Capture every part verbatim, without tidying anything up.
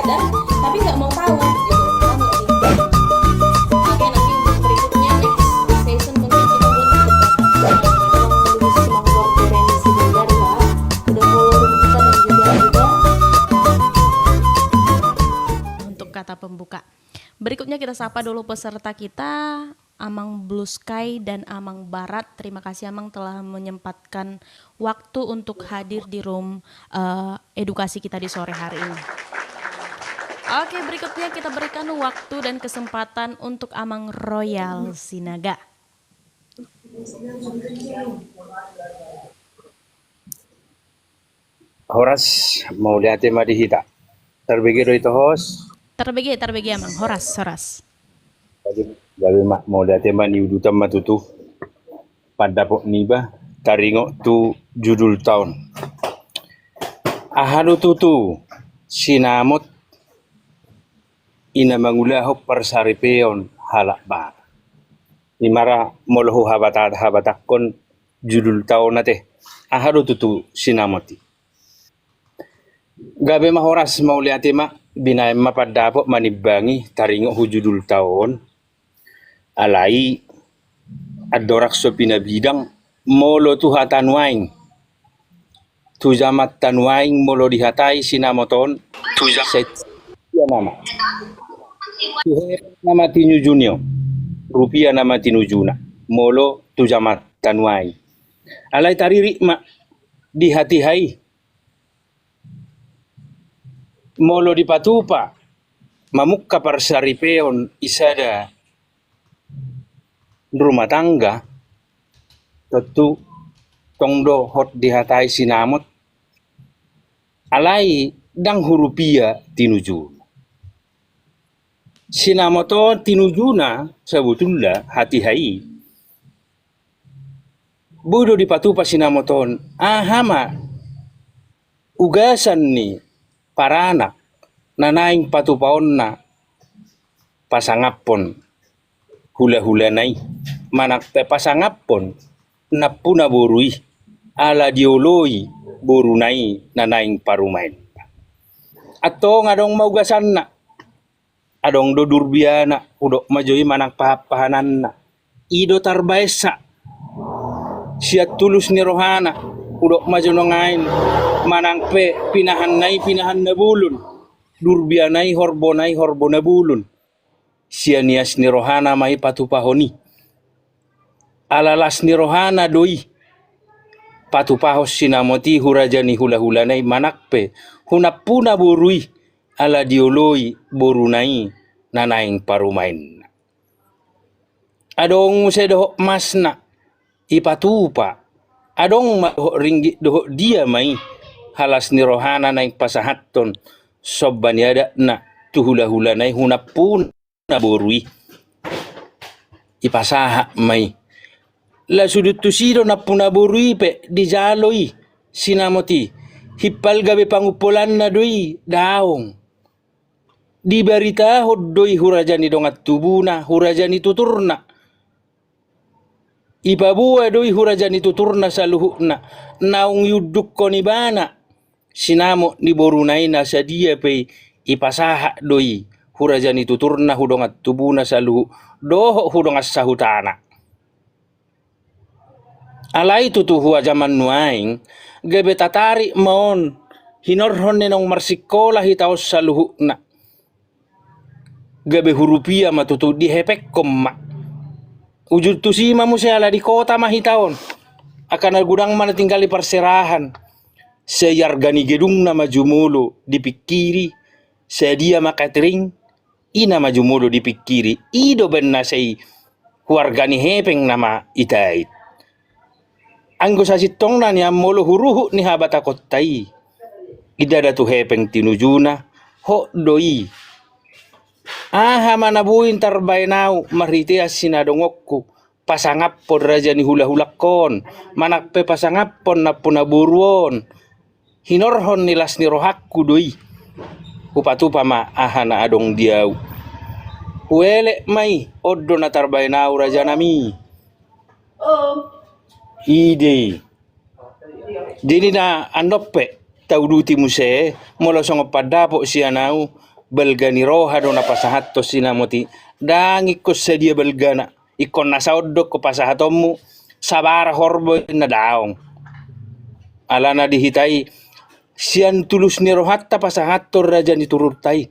Tapi nggak mau tahu gitu. Paham nggak sih? Oke, nanti untuk berikutnya, next session, mungkin kita buat untuk Batak. Kalau mau lebih semangat dari si Bunda, ya, udah follow kita dan juga udah. Untuk kata pembuka. Berikutnya kita sapa dulu peserta kita, Amang Blue Sky dan Amang Barat. Terima kasih, Amang, telah menyempatkan waktu untuk hadir di room, eh, edukasi kita di sore hari ini. Oke, berikutnya kita berikan waktu dan kesempatan untuk Amang Royal Sinaga. Horas, mauliate ma di hita. Tarbege do ito, host? Tarbege, tarbege, Amang. Horas, horas. Jadi, gabe ma, mauliate ma, niudutan ma tutu pandapot niba taringot tu judul taon. Aha do tutu sinamot i na mangulahon parsaripeon halak Batak? Ima ra molo huhabata-, habatakkon judul taon ate. Aha do tutu sinamot i? Gabe ma horas, mauliate ma, binahen ma pandapot manimbangi taringot tu judul taon. Alai andorang so pinabidang, molo tu hata nuaeng, tu jaman tanuaeng, molo dihatai sinamot on, tu ja- sai- rupia nama. Tu hepeng nama tinuju ni on, rupia nama tinujuna, molo tu jaman tanuaeng. Alai taririt ma di hatiha i, molo dipatupa mamungka parsaripeon i sada rumah tangga, tontu tong do hot dihatai sinamot. Alai ndang hu rupia tinujuna. Sinamot on tinujuna sabotulna hatiha i. Boi do dipatupa sinamot on, aha ma ugasan ni paranak na naeng patupaonna pasangaphon hulahulana i, manang pe pasangaphon nampuna boru i, ala dioloi boruna i na naeng parumaen. Antong adong ma ugasanna. Adong do durbiana, hudok ma jo i, manang pahanpahananna. I do tarbaensa. Sian tulus ni rohana, hudok ma jo nuaeng, manang pe pinahanna i pinahan na bolon. Durbiana i, horbona i horbo na bolon. Sian ias ni rohana ma i patupahon i. Ala las ni rohana do i patupahon sinamot i hu raja ni hulahulana i, manang pe hu nampuna boru i, ala dioloi boruna i na naeng parumaenna. Adong muse dohot masna ipatupa, adong ma dohot ringgit dohot dia ma i, ala las ni rohana naeng pasahathon somba ni adatna tu hulahulana i hu nampuna boru i. Ipasahat ma i. Laos sudut tusi do nampuna boru i pe dijalo i sinamot i. Himpal gabe pangumpolanna do i, daong. Dibaritahon do i hu raja ni dongan tubuna, hu raja ni tuturna. Ipaboa do i hu raja ni tuturna saluhutna, naung iundukhon ibana sinamot ni boruna i, na sadia pe i, ipasahat do i hu raja ni tuturna, hu dongan tubuna saluhut dohot hu dongan sahutana. Alai tutu hu jaman nuaeng gabe tatarik ma on hinorhon ni naung marsingkola hita on saluhutna. Gabe hu rupia ma tutu dihepenghon ma. Ujung tusi ma muse ala di kota ma hita on. Angka na godang ma na tinggal di parserahan. Sai arga ni gedung nama jumolo dipingkiri, sadia ma catering, i nama jumolo dipingkiri, i do baen na sai hu arga ni hepeng nama itait. Anggo sasintongna nian molo hu ruhut ni habatahonta i, ndada tu hepeng tinujuna, hot do i. Aha ma na boi tarbaen ahu marhite sinadongonku, pasangaphon raja ni hulahulangkon, manang pe pasangaphon nampuna boru on. Hinorhon ni las ni rohangku do i. Hupatupa ma aha na adong di ahu. Huelek ma i, on do na tarbaen ahu rajanami. I do i. Jadi na annon pe tauduti muse, molo songon pandapot sian ahu, balga ni roha do na pasahathon sinamot i, ndang ingkon sadia balgana, ingkon na saondok do pasahatonmu, sabara horbo inna daong. Alana di hita i, sian tulus ni rohanta pasahathon raja ni turunta i,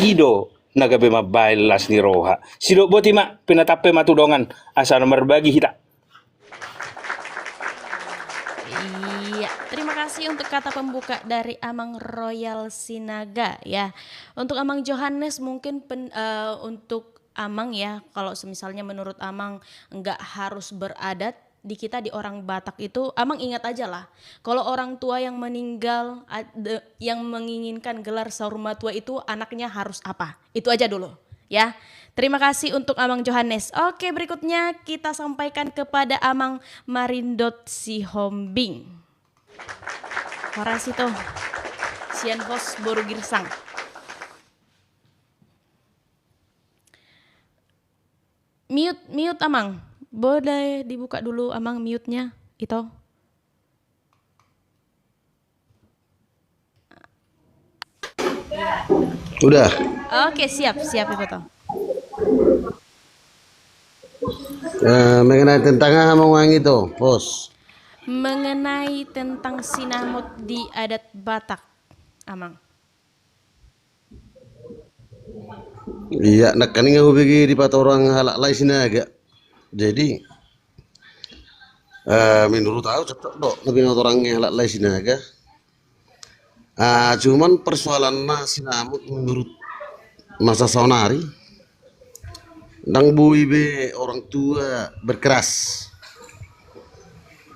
i do na gabe mambahen las ni roha. Sidok boti ma, pinatampe ma tu dongan, asa na marbagi hita. Iya, terima kasih untuk kata pembuka dari Amang Royal Sinaga ya. Untuk Amang Johannes mungkin pen, eh, untuk Amang ya, kalau semisalnya menurut Amang nggak harus beradat, di kita di orang Batak itu, Amang ingat aja lah, kalau orang tua yang meninggal, ad-, yang menginginkan gelar saur matua itu anaknya harus apa. Itu aja dulu ya. Terima kasih untuk Amang Johannes. Oke, berikutnya kita sampaikan kepada Amang Marindot Sihombing. Horas ito. Sian host Boru Girsang. Mute, mute Amang. Boleh dibuka dulu Amang mute-nya, ito. Udah. Oke, siap, siap Iboto. Eh, mengenai tentang aha, Amang, ito, host? Mengenai tentang sinamot di adat Batak, Amang. Iya, nangkaning hubege dipatorang halak Lae Sinaga. Jadi, eh, menurut au cocok do na pinotorang ni halak Lae Sinaga. Ah, cuman persoalanna sinamot menurut masa saonari, ndang boi be orang tua berkeras.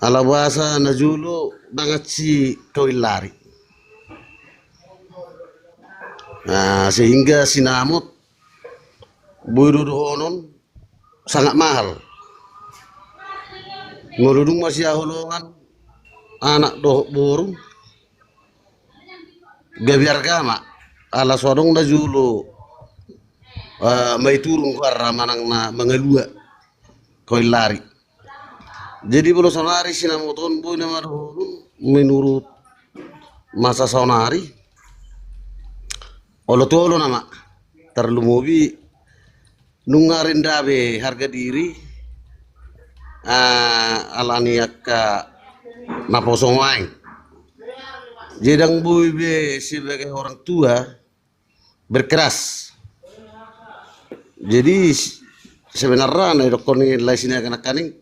Ala boasa na jolo ndang hansit kawin lari. Nah, sehingga sinamot boi do dohonon sangat mahal. Molo dung masihaholongan anak dohot boru, gabe arga ma, ala so adong na jolo, eh, mai turun goarna manang na mangalua kawin lari. Jadi molo saonari sinamot on boi nama dohonon menurut masa saonari, olo tu olo nama, tarlumobi nunga renda be harga diri, ah, ala ni angka naposo nuaeng. Jadi ndang boi be sebagai orang tua berkeras. Jadi s-, sebenarnya na didokkon ni Lae Sinaga nangkaning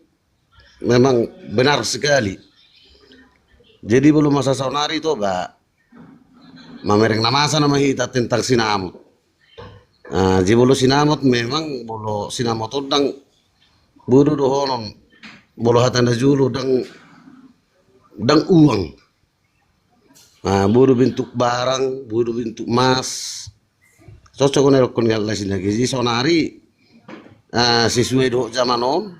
memang benar sekali. Jadi molo masa saonari to ba, mamereng na masa nama hita tentang sinamot. Nah, jadi molo sinamot memang, molo sinamot on ndang boi do dohonon, molo hata na jolo ndang, ndang uang. Nah, boi do bentuk barang, boi do bentuk emas. Cocok on na didokkon ni Lae Sinaga. Jadi saonari, ah, sesuai dohot zaman on,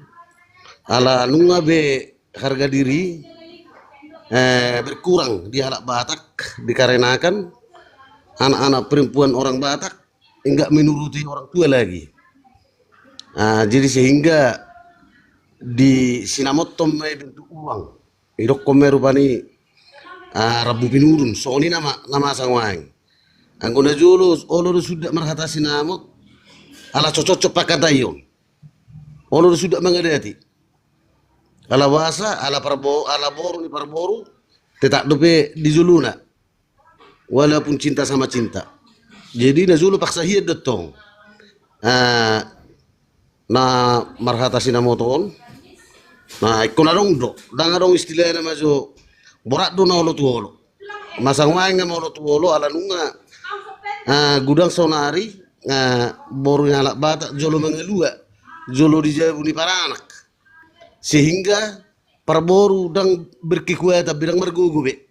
ala nunga be harga diri, eh, berkurang di halak Batak dikarenakan anak-anak perempuan orang Batak enggak menuruti orang tua lagi. Ah, jadi sehingga di sinamot on ma i bentuk uang. Didokkon ma i rupani, ah, rambu pinurun, songon i nama na masa nuaeng. Anggo na jolo, olo do suda marhata sinamot, ala so cocok pangkataion. Olo do suda mangadati. Ala boasa, ala parbo-, ala boru ni parboru, tetap dope di jolona. Walaupun cinta sama cinta. Jadi na jolo paksa hian do tong. Ah, na marhata sinamot on. Nah, ingkon adong do. Ndang adong istilahna ma jo. Borat do na olo tu olo. Masa nuaeng ma olo tu olo ala nunga, ah, godang saonari, ah, boru ni halak Batak jolo mangalua. Jolo di jabu ni paranak. Sehingga parboru ndang berkekuatan, ndang margogo be.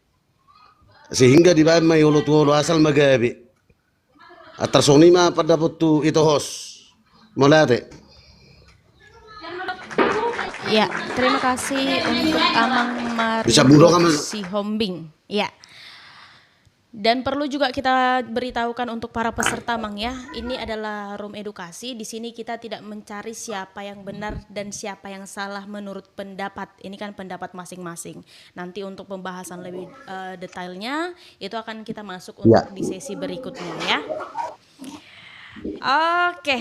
Sehingga dibaen ma i olo tu olo asal ma gabe. Antar songon i ma pandapothu ito host. Mauliate. Ya, terima kasih untuk Amang Mar Sihombing. Ya. Dan perlu juga kita beritahukan untuk para peserta, Mang, ya. Ini adalah room edukasi. Di sini kita tidak mencari siapa yang benar dan siapa yang salah menurut pendapat. Ini kan pendapat masing-masing. Nanti untuk pembahasan lebih, eh, detailnya, itu akan kita masuk untuk di sesi berikutnya, ya. Oke.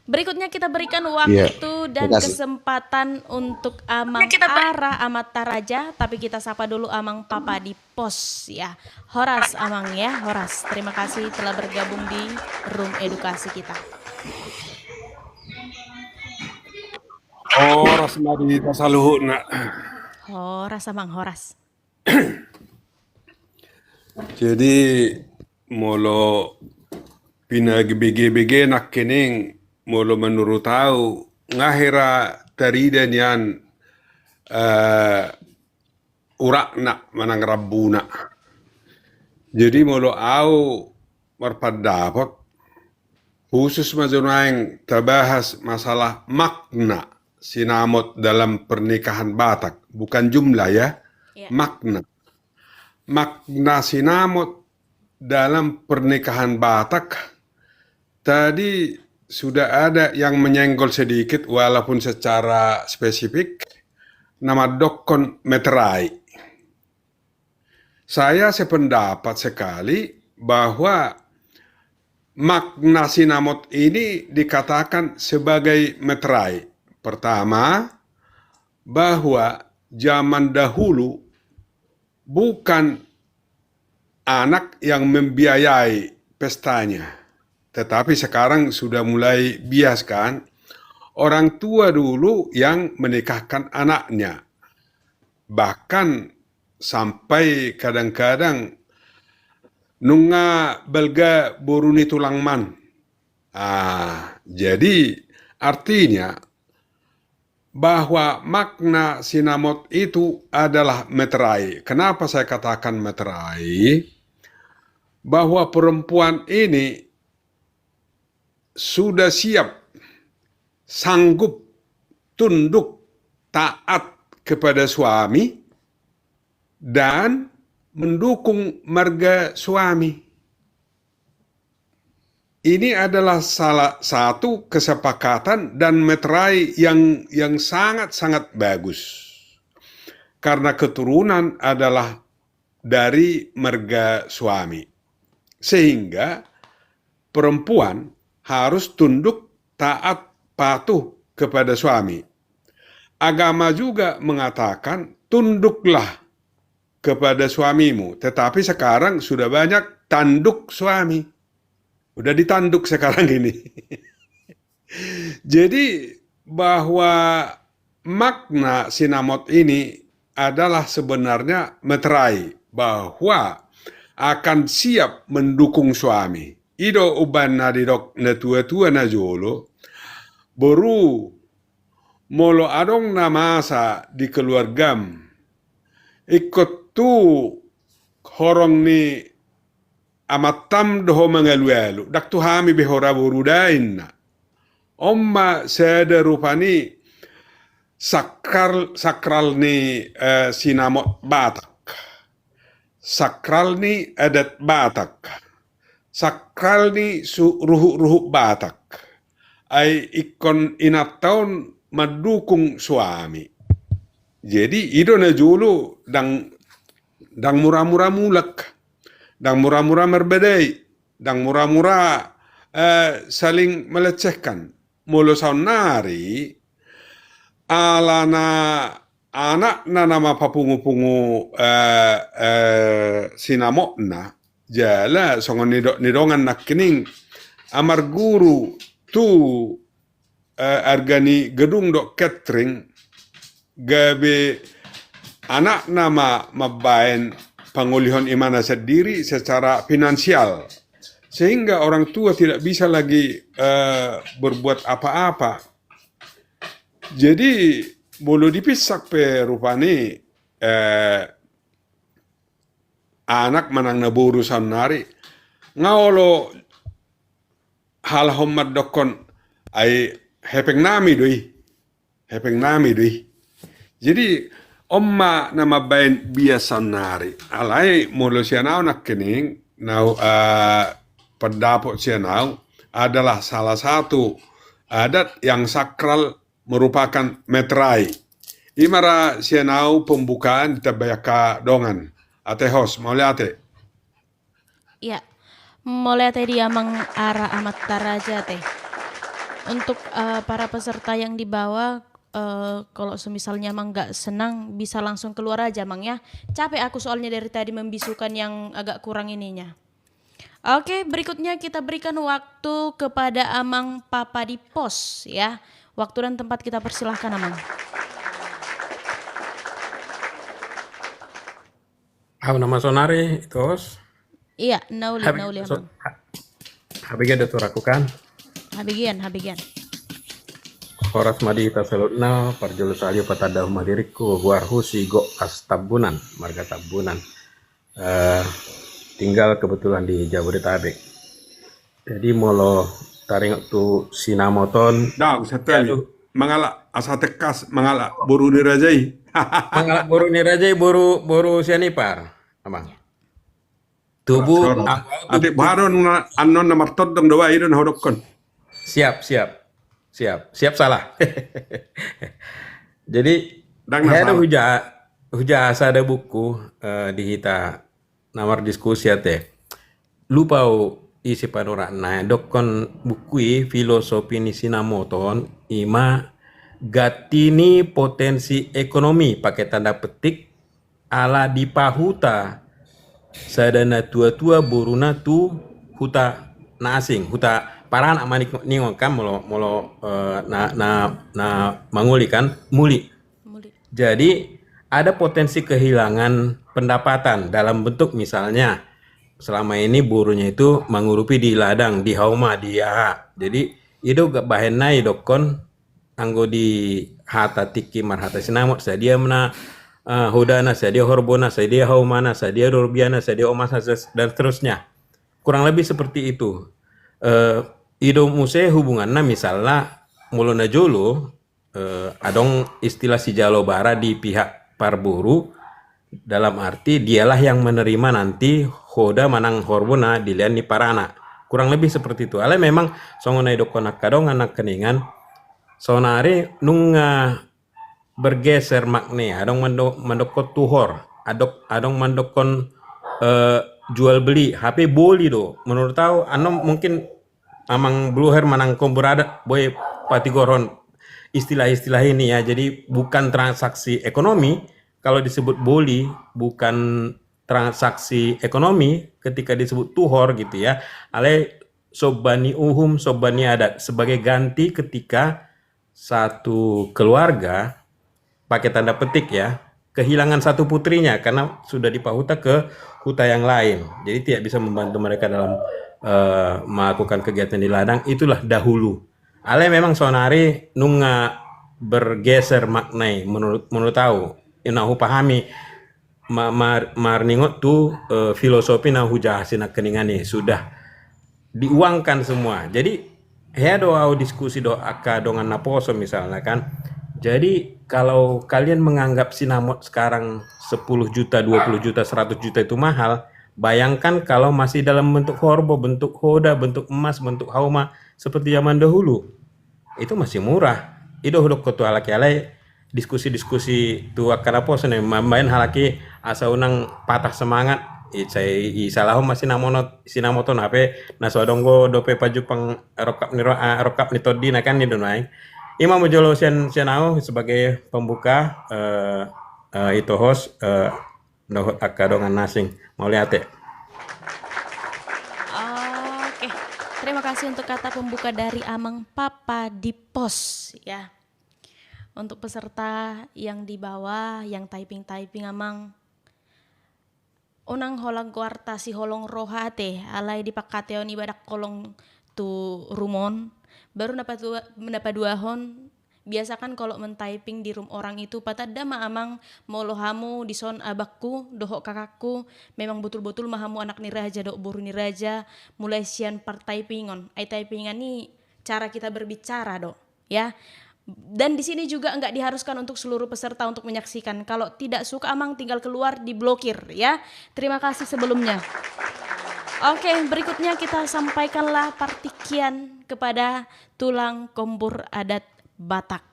Berikutnya kita berikan waktu dan kesempatan untuk Amang Ara Amanta Raja, tapi kita sapa dulu Amang Papa di pos ya. Horas Amang ya, horas. Terima kasih telah bergabung di Room Edukasi kita. Horas ma di hita saluhutna. Horas Amang, horas. Jadi molo pinabege-bege nangkining, molo manurut au, nga hira tarida nian, eh, urakna manang rambuna. Jadi molo au marpandapot, khusus ma jo nuaeng tabahas masalah makna sinamot dalam pernikahan Batak, bukan jumlah ya, makna. Makna sinamot dalam pernikahan Batak tadi sudah ada yang menyenggol sedikit, walaupun secara spesifik, na mandokkon meterai. Saya sependapat sekali bahwa makna sinamot ini dikatakan sebagai meterai. Pertama, bahwa zaman dahulu bukan anak yang membiayai pestanya, tetapi sekarang sudah mulai bias kan, orang tua dulu yang menikahkan anaknya. Bahkan sampai kadang-kadang nunga balga boru ni tulangman. Ah, jadi artinya bahwa makna sinamot itu adalah meterai. Kenapa saya katakan meterai? Bahwa perempuan ini sudah siap, sanggup, tunduk, taat kepada suami dan mendukung marga suami. Ini adalah salah satu kesepakatan dan meterai yang yang sangat-sangat bagus. Karena keturunan adalah dari marga suami. Sehingga perempuan harus tunduk, taat, patuh kepada suami. Agama juga mengatakan, "Tunduklah kepada suamimu." Tetapi sekarang sudah banyak tanduk suami. Udah ditanduk sekarang ini. Jadi bahwa makna sinamot ini adalah sebenarnya meterai, bahwa akan siap mendukung suami. I do umbahen na didok natua-tua na jolo, boru, molo adong na masa di keluargam, ingkon tu horong ni amantam do ho mangalualu, ndang tu hami be ho ra boru da, inna. On ma sada rupani sakral, sakral ni, eh, sinamot Batak, sakral ni adat Batak, sakral ni su-, ruhut-ruhut Batak. Ai ingkon inanta on mandukung suami. Jadi i do na jolo ndang, ndang mura-mura mulak, ndang mura-mura marbadai, ndang mura-mura, eh, saling melecehkan. Molo saonnari alana anakna na mapapungu-pungu, eh, eh, sinamotna, jala songon nidok ni dongan nangkining, ah, marguru tu, eh, arga ni gedung dohot catering, gabe anakna ma mambaen pangolihon imana sendiri secara finansial, sehingga orang tua tidak bisa lagi, eh, berbuat apa-apa. Jadi molo dipinsak pe rupani, eh, anak manang na boru saonnari, nga olo halak on mandokkon, ai hepeng nami do i, hepeng nami do i. Jadi on ma na mambaen bias saonnari. Alai molo sian au nangkining, nau, eh, pendapot sian au adalah salah satu adat yang sakral merupakan meterai. I ma ra sian au pembukaan di tabayangka dongan. Ate host, mauliate. Iya. Mauliate di Amang Ara Amanta Raja te. Untuk, eh, para peserta yang di bawah, eh, kalau semisalnya Amang nggak senang, bisa langsung keluar aja, Mang, ya. Capek aku soalnya dari tadi membisukan yang agak kurang ininya. Oke, berikutnya kita berikan waktu kepada Amang Papa di Pos, ya. Waktu dan tempat kita persilahkan, Amang. Au nama sonari, Ito Hos? Iya, na uli, na uli, Amang. Habigia do suaraku kan? Habigian, habigian. Horas ma di hita saluhutna, parjolo sahali patandahon ma diringku, goarhu si Gok As Tambunan, marga Tambunan. Eh, tinggal kebetulan di Jabodetabek. Jadi molo taringot tu sinamot on. Dah, usah tali. Mangalap asa tangkas, mangalap boru ni raja i. Mangalap boru ni raja i, boru, boru Sianipar, Amang. Tubu, atik baron annon na martondong do ba, i do na hudokkon. Siap, siap. Siap. Siap salah. Jadi, ndang na salah. Huja, huja sada buku, eh, di hita na mardiskusi ate. Lupa au isi panuratna, dokkon buku i, Filosofi ni Sinamoton, ima ganti ni potensi ekonomi, pakai tanda petik, ala dipahuta sada natuatua boruna tu huta na asing, huta paranak ma ningon kan, molo, molo, eh, na, na, na mangoli kan, muli. Muli. Jadi, ada potensi kehilangan pendapatan dalam bentuk misalnya selama ini borunya itu mangurupi di ladang, di hauma, di aha. Jadi, i do bahenna i dokkon, anggo di hata tingki marhata sinamot, sadia ma na, eh, hodana, sadia horbona, sadia haumana, sadia dorbiana, sadia omasna, dan seterusnya. Kurang lebih seperti itu. Eh, i do muse hubunganna misalna molo na jolo, eh, adong istilah sijalo bara di pihak parboru, dalam arti dialah yang menerima nanti hoda manang horbo na dilean ni paranak. Kurang lebih seperti itu. Alai memang songon na didokkon angka dongan nangkiningan, sonari nunga bergeser makna i, adong mando-, mandokkon tuhor, adok-, adong mandokkon, eh, jual beli, hape boli do. Menurut au, annon mungkin Amang Bluher manang Kombur Adat boi patigoron istilah-istilah ini ya. Jadi bukan transaksi ekonomi, kalau disebut boli bukan transaksi ekonomi ketika disebut tuhor gitu ya. Alai somba ni uhum, somba ni adat sebagai ganti ketika satu keluarga, pakai tanda petik ya, kehilangan satu putrinya karena sudah dipahuta ke huta yang lain. Jadi tidak bisa membantu mereka dalam, eh, melakukan kegiatan di ladang, itulah dahulu. Alai memang sonari nunga bergeser makna i menurut, menurut au. Na hupahami ma-, mar-, marningot tu, eh, filosofi na hujahasi nangkiningan i sudah diuangkan semua. Jadi, hea do au diskusi do angka dongan naposo misalna kan. Jadi, kalau kalian menganggap sinamot sekarang sepuluh juta, dua puluh juta, seratus juta itu mahal, bayangkan kalau masih dalam bentuk horbo, bentuk hoda, bentuk emas, bentuk hauma, seperti zaman dahulu. Itu masih murah. I do hudokkon tu halak i, alai diskusi-diskusi tu angka naposo na i, mambaen halak i asa unang patah semangat. I, sai isalahon ma sinamot-, sinamot on, hape na so adong dope pajumpang rongkap ni ro-, ah, rongkap ni tondina kan, i do nuaeng. I ma molo jolo sian, sian au sebagai pembuka, eh, eh, Ito Hos, eh, dohot angka dongan na asing. Mauliate. Oke. Terima kasih untuk kata pembuka dari Amang Papa di Pos, ya. Untuk peserta yang di bawah, yang typing-typing, Amang, unang holan goarta siholong roha ate, alai di pangkataion iba ndang holong tu room on. Baru na padua-, na paduahon, biasakan kalau men-typing di room orang itu, patanda ma, Amang, molo hamu dison abangku dohot kakakku, memang botul-botul ma hamu anak ni raja dohot boru ni raja, mulai sian par-typing on. Ai typingan i cara kita berbicara do, ya. Dan di sini juga nggak diharuskan untuk seluruh peserta untuk menyaksikan. Kalau tidak suka, Amang, tinggal keluar, diblokir, ya. Terima kasih sebelumnya. Oke, berikutnya kita sampaikanlah partingkian kepada tulang kombur adat Batak.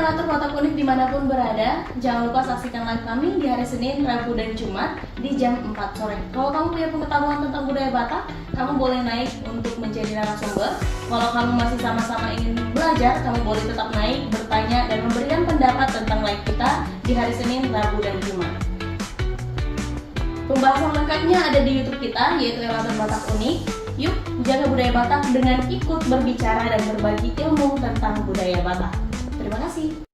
Relatur Batak Unik dimanapun berada, jangan lupa saksikan live kami di hari Senin, Rabu, dan Jumat di jam empat sore. Kalau kamu punya pengetahuan tentang budaya Batak, kamu boleh naik untuk menjadi narasumber. Kalau kamu masih sama-sama ingin belajar, kamu boleh tetap naik, bertanya, dan memberikan pendapat tentang live kita di hari Senin, Rabu, dan Jumat. Pembahasan lengkapnya ada di YouTube kita, yaitu Relatur Batak Unik. Yuk, jaga budaya Batak dengan ikut berbicara dan berbagi ilmu tentang budaya Batak. Terima kasih.